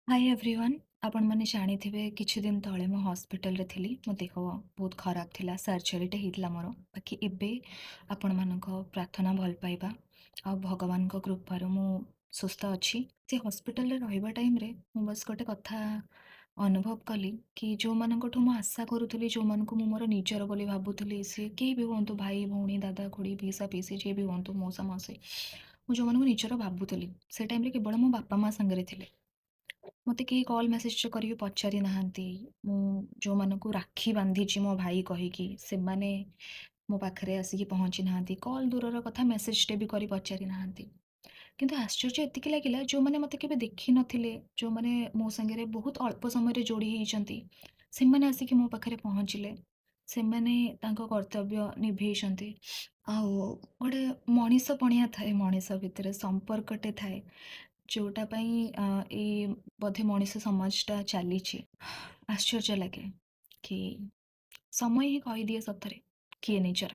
High everyone, ଆପଣମାନେ ଜାଣିଥିବେ କିଛି ଦିନ ତଳେ ମୁଁ ହସ୍ପିଟାଲରେ ଥିଲି। ମୋ ଦେହ ବହୁତ ଖରାପ ଥିଲା, ସର୍ଜରୀଟେ ହେଇଥିଲା ମୋର। ବାକି ଏବେ ଆପଣମାନଙ୍କ ପ୍ରାର୍ଥନା, ଭଲ ପାଇବା ଆଉ ଭଗବାନଙ୍କ କୃପାରୁ ମୁଁ ସୁସ୍ଥ ଅଛି। ସେ ହସ୍ପିଟାଲରେ ରହିବା ଟାଇମ୍ରେ ମୁଁ ବାସ୍ ଗୋଟେ କଥା ଅନୁଭବ କଲି କି ଯେଉଁମାନଙ୍କଠୁ ମୁଁ ଆଶା କରୁଥିଲି, ଯେଉଁମାନଙ୍କୁ ମୁଁ ମୋର ନିଜର ବୋଲି ଭାବୁଥିଲି, ସିଏ କେହି ବି ହୁଅନ୍ତୁ, ଭାଇ, ଭଉଣୀ, ଦାଦା, ଖୁଡ଼ି, ପିଇସା, ପିଇସୀ, ଯିଏ ବି ହୁଅନ୍ତୁ, ମଉସା, ମାଉସୀ, ମୁଁ ଯେଉଁମାନଙ୍କୁ ନିଜର ଭାବୁଥିଲି, ସେ ଟାଇମ୍ରେ କେବଳ ମୋ ବାପା ମା ସାଙ୍ଗରେ ଥିଲେ। ମୋତେ କେହି କଲ୍ ମେସେଜ୍ କରିକି ପଚାରି ନାହାନ୍ତି। ମୁଁ ଯେଉଁମାନଙ୍କୁ ରାକ୍ଷୀ ବାନ୍ଧିଛି ମୋ ଭାଇ କହିକି, ସେମାନେ ମୋ ପାଖରେ ଆସିକି ପହଞ୍ଚି ନାହାନ୍ତି। କଲ୍ ଦୂରର କଥା, ମେସେଜଟେ ବି କରି ପଚାରି ନାହାନ୍ତି। କିନ୍ତୁ ଆଶ୍ଚର୍ଯ୍ୟ ଏତିକି ଲାଗିଲା, ଯେଉଁମାନେ ମୋତେ କେବେ ଦେଖିନଥିଲେ, ଯେଉଁମାନେ ମୋ ସାଙ୍ଗରେ ବହୁତ ଅଳ୍ପ ସମୟରେ ଯୋଡ଼ି ହେଇଛନ୍ତି, ସେମାନେ ଆସିକି ମୋ ପାଖରେ ପହଞ୍ଚିଲେ। ସେମାନେ ତାଙ୍କ କର୍ତ୍ତବ୍ୟ ନିଭେଇଛନ୍ତି। ଆଉ ଗୋଟେ ମଣିଷ ପଣିଆ ଥାଏ, ମଣିଷ ଭିତରେ ସମ୍ପର୍କଟେ ଥାଏ, ଯେଉଁଟା ପାଇଁ ଏଇ ବୋଧେ ମଣିଷ ସମାଜଟା ଚାଲିଛି। ଆଶ୍ଚର୍ଯ୍ୟ ଲାଗେ କି ସମୟ ହିଁ କହିଦିଏ ସତରେ କିଏ ନିଜର।